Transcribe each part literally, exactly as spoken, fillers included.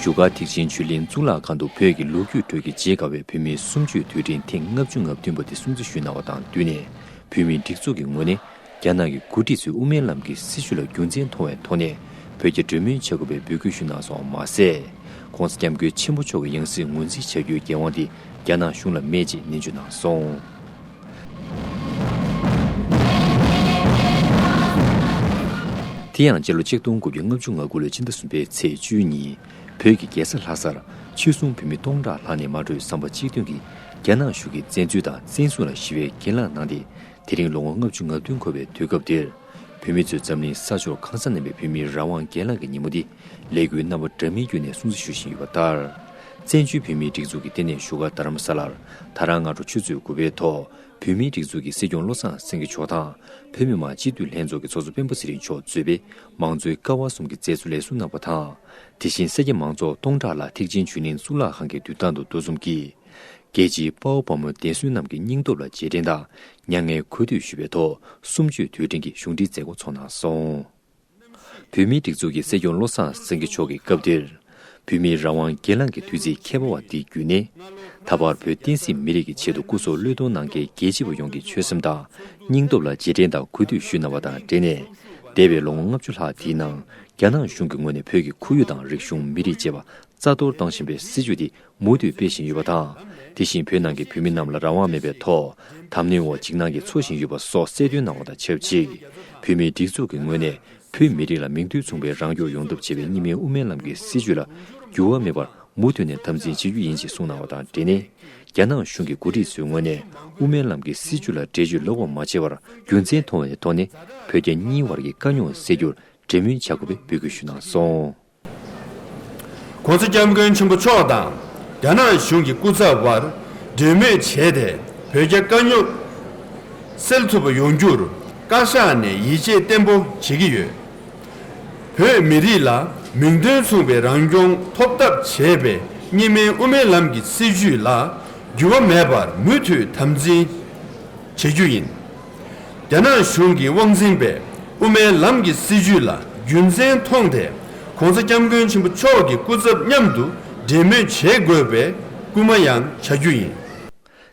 བཞུགས་སྒར་ཐེག་ཆེན་ཆོས་གླིང་གཙུག་ལག་ཁང་དུ་བོད་ཀྱི་ལོ་རྒྱུས་ཁྲོད་ཀྱི་བརྗེད་དཀའ་བའི་བོད་མིའི་གསུམ་བཅུའི་དུས་དྲན་ཐེངས་ལྔ་བཅུ་ང་བདུན་པ་དེ་སྲུང་བརྩི་ཞུས་གནང་བ་དང་བསྟུན་ནས། བོད་མིའི་སྒྲིག་འཛུགས་ཀྱི་ངོས་ནས་རྒྱ་ནག་གི་འགོ་ཁྲིད་ཚོས་དབུ་མའི་ལམ་གྱི་སྲིད་བྱུས་ལ་རྒྱུ་མཚན་མཐོང་བའི་ཐོག་ནས་བོད་རྒྱ་གྲོས་མོལ་བྱ་དགོས་པའི་འབོད་སྐུལ་ཞུས་གནང་སོང་བ་མ་ཟད། ྋགོང་ས་ྋསྐྱབས་མགོན་ཆེན་པོ་མཆོག་གི་ཡང་སྲིད་ངོས་འཛིན་བྱ་རྒྱུའི་འགན་དབང་དེ་རྒྱ་ནག་གཞུང་ལ་མེད་ཅེས་ནན་བརྗོད་གནང་སོང་། དེ་ཡང་སྤྱི་ལོ་ཆིག་སྟོང་དགུ་བརྒྱ་ལྔ་བཅུ་ང་དགུ་ལོའི་ཕྱི་ཟླ་གསུམ་པའི་ཚེས་བཅུའི་ཉིན། བོད་ཀྱི་རྒྱལ་ས་ལྷ་སར་ཆོལ་གསུམ་བོད་མི་སྟོང་ཕྲག་ལྷག་ནས་མ་གྲོས་བསམ་པ་གཅིག་མཐུན་གྱིས་རྒྱ་ནག་གཞུང་གི་བཙན་འཛུལ་དང་བཙན་བཟུང་ལ་ཞི་བའི་གྱེན་ལངས་གནང་སྟེ། དེ་རིང་ལོ་ངོ་ལྔ་བཅུ་ང་བདུན་འཁོར་བའི་དུས་སྐབས་འདིར། བོད་མི་ཚོས་འཛམ་གླིང་ས་ཕྱོགས་གང་སར་གནས་པའི་བོད་མིའི་རང་དབང་སྒེར་ལངས་ཀྱི་ཉིན་མོ་འདི་ལས་འགུལ་རྣམ་པ་འདྲ་མིན་བརྒྱུད་ནས་སྲུང་བརྩི་ཞུ་བཞིན་ཡོད་པ་ལྟར། བཙན་བྱོལ་བོད་མིའི་སྒྲིག་འཛུགས་ཀྱི་ལྟེ་གནས་བཞུགས་སྒར་རྡ་རམ་ས་ལར་ད་རང་སྔ་དྲོ་ཆུ་ཚོད་དགུ་པའི་ཐོག་བོད་མིའི་སྒྲིག་འཛུགས་ཀྱི་སྲིད་སྐྱོང་བློ་བཟང་སེང་གེ་མཆོག་དང་། བོད་མི་མང་སྤྱི་འཐུས་ལྷན་ཚོགས་ཀྱི་ཚོགས་གཙོ་སྤེན་པ་ཚེ་རིང་མཆོག་གཙོས་པའི་མང་གཙོའི་ཀ་བ་གསུམ་གྱི་མཛད་གཙོ་ལས་ཟུར་རྣམ་པ་དང་། དེ་བཞིན་སེར་སྐྱ་མང་ཚོགས་སྟོང་ཕྲག་ལྷག་ཐེག་ཆེན་ཆོས་གླིང་གཙུག་ལག་ཁང་གི་མདུན་ཐང་དུ་འདུ་འཛོམས་ཀྱིས། རྒྱལ་གཅེས་དཔའ་བོ་དཔའ་མོ་འདས་གསོན་རྣམས་ཀྱི་སྙིང་སྟོབས་ལ་རྗེས་དྲན་དང་མྱ་ངན་གུས་འདུད་ཞུ་བའི་ཐོག་གསུམ་བཅུའི་དུས་དྲན་གྱི་གཞུང་འབྲེལ་མཛད་སྒོ་ཚོགས་གནང་སོང་། བོད་མིའི་སྒྲིག་འཛུགས་ཀྱི་སྲིད་སྐྱོང་བློ་བཟང་སེང་གེ་མཆོག་གིས་སྐབས་དེར། བོད་མིའི་རང་དབང་སྒེར་ལངས་ཀྱི་དུས་ཚིགས་ཁྱད་པར་བ་འདི་བརྒྱུད་ནས། ད་བར་བོད་བསྟན་སྲིད་མི་རིགས་ཀྱི་ཆེད་དུ་སྐུ་སྲོག་བློས་གཏོང་གནང་མཁན་རྒྱལ་གཅེས་པ་ཡོངས་ཀྱི་ཆོད་སེམས་དང་སྙིང་སྟོབས་ལ་རྗེས་དྲན་དང་གུས་འདུད་ཞུས་གནང་བ་དང་འབྲེལ་ནས། འདས་པའི་ལོ་ངོ་ལྔ་བཅུ་ལྷག་འདིའི་ནང་རྒྱ་ནག་གཞུང་གི་ངོས་ནས་བོད་ཀྱི་ཁོར་ཡུག་དང་རིག་གཞུང་མི་རིགས་བཅས་པ་རྩ་གཏོར་བཏང་བཞིན་པའི་སྲིད་བྱུས་འདི་མུ་མཐུད་སྤེལ་བཞིན་ཡོད་པ་དང་། དེ་བཞིན་བོད་ནང་གི་བོད་མི་རྣམས་ལ་རང་དབང་མེད་པའི་ཐོག་དམ་ནོན་འོག་འཇིགས་སྣང་གིས་འཚོ་བཞིན་ཡོད་པ་སོགས་གསལ་སྟོན་གནང་བ་དང་ཆབས་ཅིག་བོད་མིའི་སྒྲིག་འཛུགས་ཀྱི་ངོས་ནས་བོད་མི་རིགས་ལ་མིང་དོན་མཚུངས་པའི་རང་སྐྱོང་ཡོང་ཐབས་བྱེད་པའི་གཉིས་སྨན་དབུ་མའི་ལམ་གྱི་སྲིད་བྱུས་ལ་འགྱུར་བ་མེད་པར་མུ་མཐུད་ནས་དམ་འཛིན་བྱེད་རྒྱུ་ཡིན་ཞེས་གསུངས་གནང་བ་དང་འབྲེལ་ནས། རྒྱ་ནག་གཞུང་གི་འགོ་ཁྲིད་ཚོའི་ངོས་ནས་དབུ་མའི་ལམ་གྱི་སྲིད་བྱུས་ལ་འགྲེལ་བརྗོད་ལོག་པ་མ་བྱས་པར་རྒྱུ་མཚན་མཐོང་བའི་ཐོག་ནས་བོད་རྒྱ་གཉིས་བར་གྱི་དཀའ་རྙོག་སེལ་རྒྱུར་གྲོས་མོལ་བྱ་དགོས་པའི་འབོད་སྐུལ་ཞུས་གནང་སོང་། ྋགོང་ས་ྋསྐྱབས་མགོན་ཆེན་པོ་མཆོག་དང་རྒྱ་ནག་གཞུང་གི་སྐུ་ཚབ་དབར་གྲོས་མོལ་བྱས་ཏེ། བོད་རྒྱ་དཀའ་རྙོག་སེལ་ཐུབ་པ་ཡོང་རྒྱུར་བཀའ་ཤག་ནས་ཡིད་ཆེས་བརྟན་པོ་བྱེད་ཀྱི་ཡོད། བོད་མི་རིགས་ལ་མིང་དོན་མཚུངས་པའི་རང་སྐྱོང་ཐོབ་ཐབས་བྱེད་པའི་གཉིས་སྨན་དབུ་མའི་ལམ་གྱི་སྲིད་བྱུས་ལ་འགྱུར་བ་མེད་པར་མུ་མཐུད་དམ་འཛིན་བྱེད་རྒྱུ་ཡིན། རྒྱ་ནག་གཞུང་གིས་དབང་འཛིན་པའི་དབུ་མའི་ལམ་གྱི་སྲིད་བྱུས་ལ་རྒྱུ་མཚན་མཐོང་སྟེ། ྋགོང་ས་ྋསྐྱབས་མགོན་ཆེན་པོ་མཆོག་གི་སྐུ་ཚབ་མཉམ་དུ་འབྲེལ་མོལ་བྱེད་དགོས་པའི་སྐུལ་མ་ཡང་བྱ་རྒྱུ་ཡིན།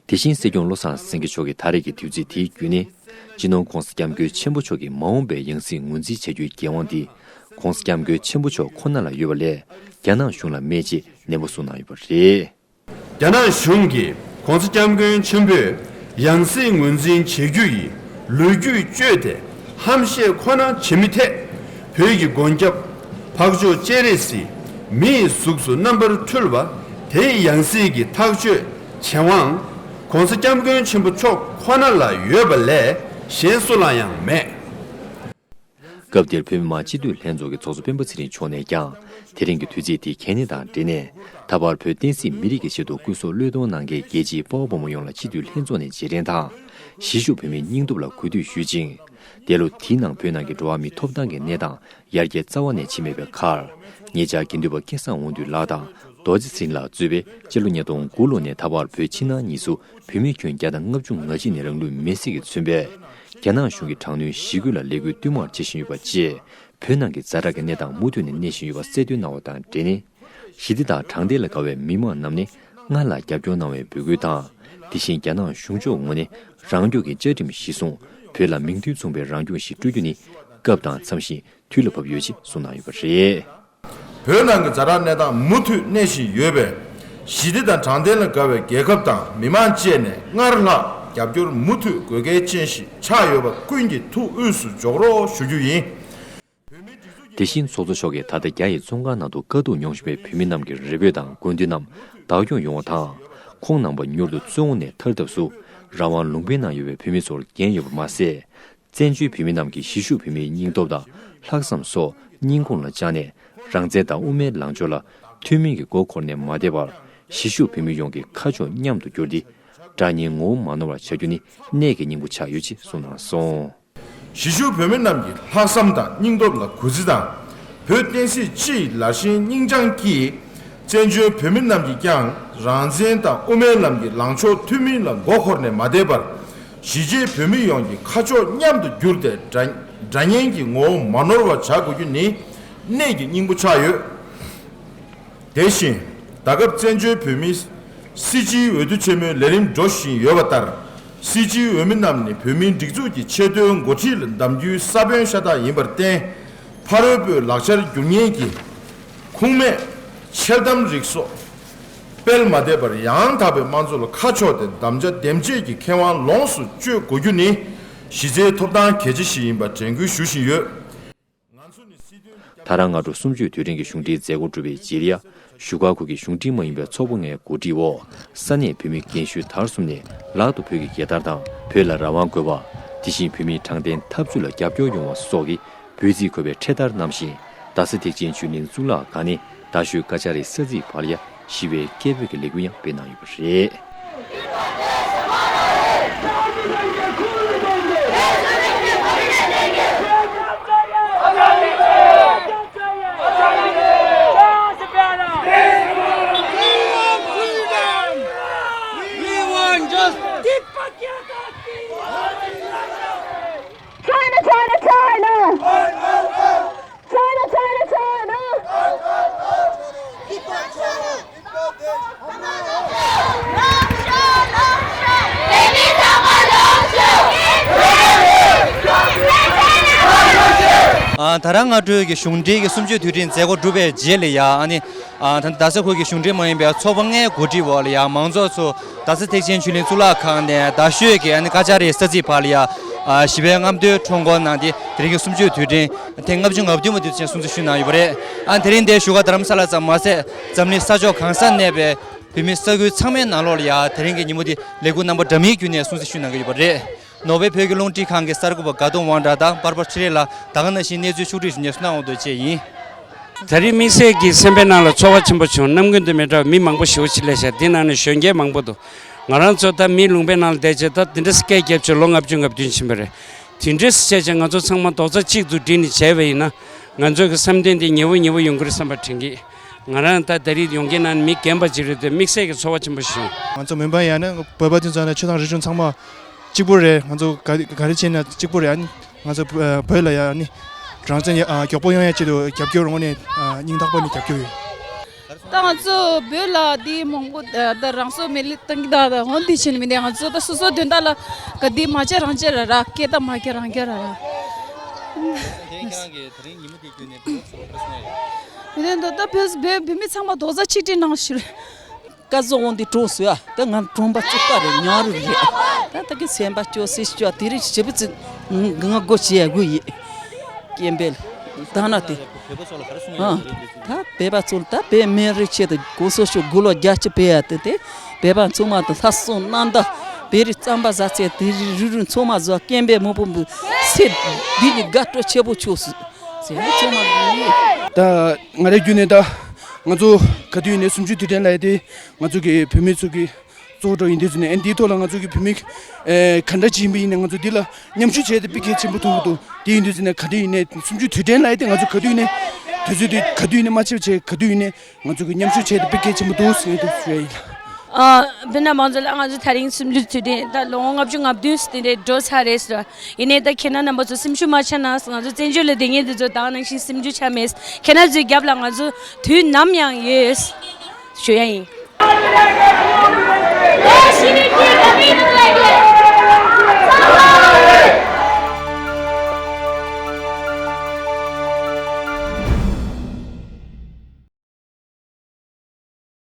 དེ་བཞིན་སྲིད་སྐྱོང་བློ་བཟང་སེང་གེ་མཆོག་གིས་ད་རེས་ཀྱི་དུས་ཚིགས་དེའི་བརྒྱུད་ནས། སྤྱི་ནོར་ྋགོང་ས་ྋསྐྱབས་མགོན་ཆེན་པོ་མཆོག་གི་མ་འོངས་པའི་ཡང་སྲིད་ངོས་འཛིན་བྱ་རྒྱུའི་འགན་དབང་དེ་ྋགོང་ས་ྋསྐྱབས་མགོན་ཆེན་པོ་མཆོག་ཁོ་ན་ལ་ཡོད་པ་ལས། རྒྱ་ནག་གཞུང་ལ་མེད་ཅེས་ནན་པོ་གསུངས་གནང་ཡོད་པ་རེད། རྒྱ་ནག་གཞུང་གིས་ྋགོང་ས་ྋསྐྱབས་མགོན་ཆེན་པོས་ཡང་སྲིད་ངོས་འཛིན་བྱེད་རྒྱུ་ཡི་ལོ་རྒྱུས་བཅོས་ཏེ་ཧམ་བཤད་ཁོ་ན་བྱེད་མི་ཐད། བོད་ཀྱི་མགོན་སྐྱབས་འཕགས་མཆོག་སྤྱན་རས་གཟིགས་མིའི་གཟུགས་སུ་རྣམ་པར་འཕྲུལ་བ་དེའི་ཡང་སྲིད་ཀྱི་ཐག་གཅོད་བྱེད་དབང་ྋགོང་ས་ྋསྐྱབས་མགོན་ཆེན་པོ་མཆོག་ཁོ་ན་ལ་ཡོད་པ་ལས་གཞན་སུ་ལ་ཡང་མེད། སྐབས་དེར་བོད་མི་མང་སྤྱི་འཐུས་ལྷན་ཚོགས་ཀྱི་ཚོགས་གཙོ་སྤེན་པ་ཚེ་རིང་མཆོག་ནས་ཀྱང་། དེ་རིང་གི་དུས་ཚིགས་དེ་གལ་གནད་དང་འབྲེལ་ནས། ད་བར་བོད་བསྟན་སྲིད་མི་རིགས་ཀྱི་ཆེད་དུ་སྐུ་སྲོག་བློས་གཏོང་གནང་མཁན་རྒྱལ་གཅེས་དཔའ་བོ་དཔའ་མོ་ཡོངས་ལ་སྤྱི་འཐུས་ལྷན་ཚོགས་ནས་རྗེས་དྲན་དང་། གཞིས་བཞུགས་བོད་མིའི་སྙིང་སྟོབས་ལ་གུས་འདུད་ཞུས་ཅིང་། འདས་ལོ་དེའི་ནང་བོད་ནང་གི་འགྲོ་བ་མིའི་ཐོབ་ཐང་གི་གནས་སྟངས་ཡར་རྒྱས་རྩ་བ་ནས་ཕྱིན་མེད་པའི་ཁར། ཉེ་ཆར་དགེ་འདུན་པ་སྐལ་བཟང་དབང་འདུས་ལགས་དང་། རྡོ་རྗེ་ཚེ་རིང་ལགས་གཙོས་པའི་སྤྱི་ལོ་ཉིས་སྟོང་དགུ་ལོ་ནས་ད་བར་བོད་ཕྱི་ནང་གཉིས་སུ་བོད་མི་ཁྱོན་བརྒྱ་དང་ལྔ་བཅུ་ང་གཅིག་ནས་རང་ལུས་མེར་སྲེག་གིས་མཚོན་པའི་རྒྱ་ནག་གཞུང་གི་དྲག་གནོན་ཞི་རྒོལ་ལ་ལས་འགུལ་བསྟུད་མར་བྱེད་བཞིན་ཡོད་པ་བཅས། བོད་ནང་གི་ཛ་དྲག་གི་གནས་སྟངས་མུ་མཐུད་ནས་གནས་བཞིན་ཡོད་པ་གསལ་སྟོན་གནང་བ་དང་འབྲེལ་ནས། ཞི་བདེ་དང་དྲང་བདེན་ལ་དགའ་བའི་མི་མང་རྣམས་ནས་སྔར་ལྷག་རྒྱབ་སྐྱོར་གནང་བའི་འབོད་སྐུལ་དང་། དེ་བཞིན་རྒྱ་ནག་གཞུང་ཕྱོགས་ངོས་ནས་རང་སྐྱོང་གི་བཅའ་ཁྲིམས་གཞིར་བཟུང་བོད་ལ་མིང་དོན་མཚུངས་པའི་རང་སྐྱོང་ཞིག་སྤྲོད་རྒྱུ་ནི་སྐབས་དང་འཚམ་ཞིང་དུས་ལ་བབ་ཡོད་ཅེས་གསུངས་གནང་ཡོད་པ་རེད། བོད་ནང་གི་ཛ་དྲག་གནས་སྟངས་མུ་མཐུད་གནས་བཞིན་ཡོད་པས། ཞི་བདེ་དང་དྲང་བདེན་ལ་དགའ་བའི་རྒྱལ་ཁབ་དང་མི་མང་བཅས་ནས་སྔར་ལྷག་རྒྱབ་སྐྱོར་མུ་མཐུད་དགོས་གལ་ཅན་ཞིག་ཆགས་ཡོད་པ་ཀུན་གྱིས་ཐུགས་དབུས་སུ་འཇོག་རོགས་ཞུ་རྒྱུ་ཡིན། དེ་བཞིན་ཚོགས་གཙོ་མཆོག་གིས་ད་ལྟ་རྒྱ་ཡི་བཙོན་ཁང་ནང་དུ་དཀའ་སྡུག་མྱོང་བཞིན་པའི་བོད་མི་རྣམས་ཀྱི་རེ་འབོད་དང་དགོས་འདུན་རྣམས་བདག་སྐྱོང་ཡོང་བ་དང་། ཁོང་རྣམ་པ་མྱུར་དུ་བཙོན་འོག་ནས་ཐར་ཐབས་སུ་རང་དབང་ལུང་པའི་ནང་ཡོད་པའི་བོད་མི་ཚོར་འགན་ཡོད་པ་མ་ཟད། བཙན་བྱོལ་བོད་མི་རྣམས་ཀྱིས་གཞིས་བཞུགས་བོད་མིའི་སྙིང་སྟོབས་དང་ལྷག་བསམ་སོགས་སྙིང་ཁོང་ལ་བཅངས་ནས། རང་བཙན་དང་དབུ་མའི་ལངས་ཕྱོགས་ལ་ཐུན་མིན་གྱི་མགོ་འཁོར་ནས་མ་བསྡད་པར། གཞིས་བཞུགས་བོད་མི་ཡོངས་ཀྱི་ཁ་ཕྱོགས་མཉམ་དུ་བསྒྱུར་ཏེ། དགྲ་གཉེན་ངོ་བོ་མ་ནོར་བར་བྱ་རྒྱུ་ནི་གནད་ཀྱི་སྙིང་པོ་ཆགས་ཡོད་ཅེས་གསུངས་གནང་སོང་། གཞིས་བཞུགས་བོད་མི་རྣམས་ཀྱི་ལྷག་བསམ་དང་སྙིང་སྟོབས་ལ་གུས་བརྩི་དང་། བོད་བསྟན་སྲིད་སྤྱི་ཡི་ལར་ཞེན་སྙིང་བཅངས་ཀྱིས། བཙན་བྱོལ་བོད་མི་རྣམས་ཀྱིས་ཀྱང་རང་བཙན་དང་དབུ་མའི་ལམ་གྱི་ལངས་ཕྱོགས་ཐུན་མིན་ལ་མགོ་འཁོར་ནས་མ་བསྡད་པར། གཞིས་བྱེས་བོད་མི་ཡོངས་ཀྱི་ཁ་ཕྱོགས་མཉམ་དུ་བསྒྱུར་ཏེ། དགྲ་དགྲ་གཉེན་གྱི་ངོ་བོ་མ་ནོར་བར་བྱ་དགོས་རྒྱུ་ནི་གནད་ཀྱི་སྙིང་པོ་ཆགས་ཡོད། དེ་བཞིན། ད་སྐབས་བཙན་བྱོལ་བོད་མིའི་སྲིད་སྤྱིའི་འོས་བསྡུ་ཆེན་མོའི་ལས་རིམ་འགྲོ་བཞིན་ཡོད་པ་ལྟར། སྲིད་སྤྱིའི་འོས་མི་རྣམས་ནི་བོད་མིའི་སྒྲིག་འཛུགས་ཀྱི་ཆེས་མཐོའི་འགོ་ཁྲིད་ལ་གདམ་རྒྱུའི་ས་བོན་ཤ་སྟག་ཡིན་པར་བརྟེན། ཕ་རོལ་པོའི་ལག་ཆར་འགྱུར་ཉེན་གྱི་ཁུངས་མེད་འཆལ་གཏམ་རིགས་སོགས་སྤེལ་མ་བསྡད་པར། ཡང་དག་པའི་དམངས་གཙོ་ལ་ཁ་ཕྱོགས་ཏེ་དམ་བཅའ་འདེམས་བྱེད་ཀྱི་ཁེ་དབང་ལོངས་སུ་སྤྱོད་དགོས་རྒྱུ་ནི་གཞི་རྩའི་ཐོབ་ཐང་གལ་ཆེ་ཞིག་ཡིན་པ་དྲན་སྐུལ་ཞུ་བཞིན་ཡོད། ད་རང་སྔ་དྲོ་གསུམ་བཅུའི་དུས་དྲན་གྱི་གཞུང་འབྲེལ་མཛད་སྒོ་གྲུབ་པའི་རྗེས་ལ། བཞུགས་སྒར་ཁུལ་གྱི་གཞུང་འབྲེལ་མ་ཡིན་པའི་ཚོགས་པ་ལྔའི་གོ་སྒྲིག་འོག་ས་གནས་བོད་མི་རྒན་གཞོན་དར་གསུམ་ནས་ལག་ཏུ་བོད་ཀྱི་རྒྱལ་དར་དང་བོད་ལ་རང་དབང་དགོས་པ། དེ་བཞིན་བོད་མིའི་དྲང་བདེན་འཐབ་རྩོད་ལ་རྒྱབ་སྐྱོར་ཡོང་བ་སོགས་ཀྱི་འབོད་ཚིག་འཁོད་པའི་འཕྲེད་དར་བསྣམས་ཤིང་། རྡ་ས་ཐེག་ཆེན་ཆོས་གླིང་གཙུག་ལག་ཁང་ནས་རྡ་ཤོད་ཀ་ཅ་རའི་ས་ཚིགས་བར་ལ་ཡ། ཞི་བའི་སྐད་འབོད་ཀྱི་ལས་འགུལ་ཡང་སྤེལ་གནང་ཡོད་པ་རེད། China, China, China! China, China, China! ཨ། ད་རང་སྔ་དྲོའི་གི་གཞུང་འབྲེལ་གྱི་གསུམ་བཅུའི་དུས་དྲན་མཛད་སྒོ་གྲུབ་པའི་རྗེས་ལ་ཡ། ཨ་ནི། ཨ། ད་ལྟ་རྡ་ས་ཁུལ་གྱི་གཞུང་འབྲེལ་མ་ཡིན་པའི་ཚོགས་པ་ལྔའི་གོ་སྒྲིག་འོག་ལ་ཡ། མང་ཚོགས་ཚོ་རྡ་ས་ཐེག་ཆེན་ཆོས་གླིང་གཙུག་ལག་ཁང་ནས་རྡ་ཤོད་ཀྱི་ཨ་ནི་ཀ་ཅ་རའི་ས་ཚིགས་བར་ལ་ཡ། ཨ། ཞི་བའི་རྔམ་སྟོན་ཁྲོམ་སྐོར་གནང་སྟེ། དེ་རིང་གི་གསུམ་བཅུའི་དུས་དྲན་ཐེངས་ལྔ་བཅུ་ང་བདུན་པ་དེ་ཚོ་ཅན་སྲུང་བརྩི་ཞུས་གནང་ཡོད་པ་རེད། ཨ། དེ་རིང་འདིར་བཞུགས་སྒར་རྡ་རམ་ས་ལ་ཙམ་མ་ཟད། འཛམ་གླིང་ས་ཕྱོགས་གང་སར་གནས་པའི་བོད་མི་ས་ཁུལ་ཚང་མའི་ནང་ལོགས་ལ་ཡ། དེ་རིང་གི་ཉིན་མོ་འདི་ལས་འགུལ་རྣམ་པ་འདྲ་མིན་བརྒྱུད་ནས་སྲུང་བརྩི་ཞུས་གནང་གི་ཡོད་པ་རེད། ནོར་ཝེ་བོད་ཀྱི་རླུང་འཕྲིན་ཁང་གི་གསར་འགོད་པ་དགའ་གདོང་དབང་གྲགས་དང་པར་པ་ཆི་རེ་ལགས་ད་ག་ནང་བཞིན་གནས་ཚུལ་ཕྱོགས་བསྒྲིགས་ཞུ་ནས་གསུང་གནང་འོང་དོ་བཅས་ཡིན། ད་རེས་དམིགས་བསལ་གྱི་སེམས་པའི་ནང་ལ་ཚོར་བ་ཆེན་པོ་བྱུང་། ནམ་རྒྱུན་དུ་མི་འདྲ་བའི་མི་མང་པོ་ཞེ་པོ་ཅིག་སླེབས་ཤག་འདི་ནང་ནས་གཞོན་སྐྱེས་མང་པོ་འདུག་ང་རང་ཚོ་ད་མིའི་ལུང་པའི་ནང་ལ་བསྡད་བྱས་ད་འདི་འདྲ་སྐད་རྒྱབ་བྱས་ལོ་ལྔ་བཅུ་ང་བདུན་ཕྱིན་པ་རེད། དེ་འདྲ་བྱས་བྱས་ང་ཚོ་ཚང་མ་རྡོག་རྩ་གཅིག་ཏུ་སྒྲིལ་ནས་བྱས་པ་ཡིན་ན། ང་ཚོ་གི་བསམ་དོན་དེ་ཉེ་བོ་ཉེ་བོ་ཡོང་གི་རེད་བསམ་པ་དྲན་གི། ང་རང་ད་ད་རེས་ཡོང་མཁན་ནང་མི་རྒན་པ་ཅིག་རེད་དེ་དམིགས་བསལ་གྱི་ཚོར་བ་ཆེན་པོ་བྱུང་། ང་ཚོ་མོན་པ་ཡང་ན་བོད་པ་དེ་ཚོ་ནི་ཆོས་དང་རིག་གཞུང་ཚང་མ་གཅིག་པུ་རེད། ང་ཚོ་ག་ག་རེ་བྱས་ན་གཅིག་པུ་རེད། ཨ་ནི་ང་ཚོ་བོད་ལ་ཡང་ནི་རང་བཙན་ཡ་ཨ་མགྱོགས་པོ་ཡོང་ཡ་ཆེད་དུ་རྒྱབ་སྐྱོར་དངོས་གནས་ཨ་སྙིང་ཐག་པ་ནས་རྒྱབ་སྐྱོར་ཡོད། ད་ང་ཚོ་བོད་ལ་འདི་མང་པོ་ད་རང་སྲོག་མེར་ལེན་བཏང་གི་ད་ད་འོན་ཏེ་ཕྱིན་མི་འདི་ང་ཚོ་ད་སོ་སོ་དོན་དག་ལ་ག་འདི་མ་བྱེད་རང་བྱེད་ར་ར་སྐད་ད་མ་སྐད་རང་སྐད་ར་ར། དེ་ཁྱེད་རང་གིས་དེ་རིང་ཉིན་མོ་འདི་བརྒྱུད་ནས་བོད་ལ་གསོལ་བ་བཏབ་སོང་ཡ། མི་དོན་དུ་ད་བོད་བོད་བོད་མི་ཚང་མ་རྡོག་རྩ་གཅིག་སྒྲིལ་གནང་ཞུ། ཀ་བཟོ་འོང་འདི་གྲོངས་སོང་ཡ། ད་ང་གྲོངས་པ་གཅིག་པ་རེད། ཉག་རུ་རེད། ད་ད་གི་སེམས་པ་སྐྱོ་སེ་སྐྱོ་དེ་རིང་ཞེ་པོ་ཅིག་ང་སྒོ་ཕྱེ་ཡ་དགོས་ཡིན། སྐད་འབོད་ད་ན་དེ། ཨ། ད་བོད་པ་ཚོ་ལ་ད་བོད་སྨན་རི་ཆེད་དུ་གོ་སོ་ཤོ་དགུ་ལོ་བརྒྱད་ཅུ་སྤེལ་ཡ་དེ་དེ་བོད་པ་ཚང་མ་དང་ལྷ་སྲུང་རྣམ་དག་བོད་རིགས་རྩམ་པ་ཟ་ཚད་དེ་རིགས་རུ་རུ་ཚང་མ་བཟོ་སྐད་འབོད་མང་པོ་འབུ་སེ་འདི་ནི་དགའ་སྤྲོ་ཆེ་པོ་ཆོག་སུ་ཟེར་ནས་ཚང་མ་འབུ་ཡིན། ད་ང་རའི་བརྒྱུད་ནས་ད་ང་ཚོ་ག་དུས་ཡིན་ནའི་གསུམ་བཅུའི་དུས་དྲན་ལ་ཡ་དེ་ང་ཚོ་གི་བོད་མི་ཚོ་གི་གཙོ་བོ་འདྲ་ཡིན་དུས་ཚོད་ནས་ཨ་ནི་འདིའི་ཐོག་ལ་ང་ཚོ་གི་བོད་མི་ཨེ་ག་འདྲ་ཅིག་ཡིན་པ་ཡིན་ནའི་ང་ཚོ་འདི་ལ་མཉམ་ཞུགས་བྱས་ཏེ་དཔེ་གལ་ཆེན་པོ་མཐོང་གི་འདུག་དེ་ཡིན་དུས་ཚོད་ནས་ག་དུས་ཡིན་ནའི་གསུམ་བཅུའི་དུས་དྲན་ལ་ཡ་དེ་ང་ཚོ་ག་དུས་ཡིན་ནའི་དུས་ཚོད་དེ་ག་དུས་ཡིན་ནའི་མ་ཆད་བྱས་ག་དུས་ཡིན་ནའི་ང་ཚོ་གི་མཉམ་ཞུགས་བྱས་ཏེ་དཔེ་གལ་ཆེན་པོ་འདུག་ཟེར་ནས་འདུག་ཞུ་ཡ་ཡིན། ཨ། དཔེར་ན་མང་ཚོགས་ལ་ང་ཚོ་དེ་རིང་གསུམ་བཅུའི་དུས་དྲན་ད་ལོ་ངོ་ལྔ་བཅུ་ང་བདུན་ཙམ་དེ་འདྲའི་འགྲོ་ཚར་རེད་ཟེར་བ་ཡིན་ནའི་ད་ཁྱེད་རང་རྣམ་པ་ཚོ་སེམས་ཤུགས་མ་ཆག་གནང་། ང་ཚོ་བཙན་བྱོལ་ལ་བསྡད་མཁན་དེ་ཚོ་ད་ག་ནང་བཞིན་སེམས་ཤུགས་ཆག་མེད། ཁྱེད་རང་ཚོའི་རྒྱབ་ལ་ང་ཚོ་དུས་ནམ་ཡང་ཡོད། ཞུ་ཡ་ཡིན།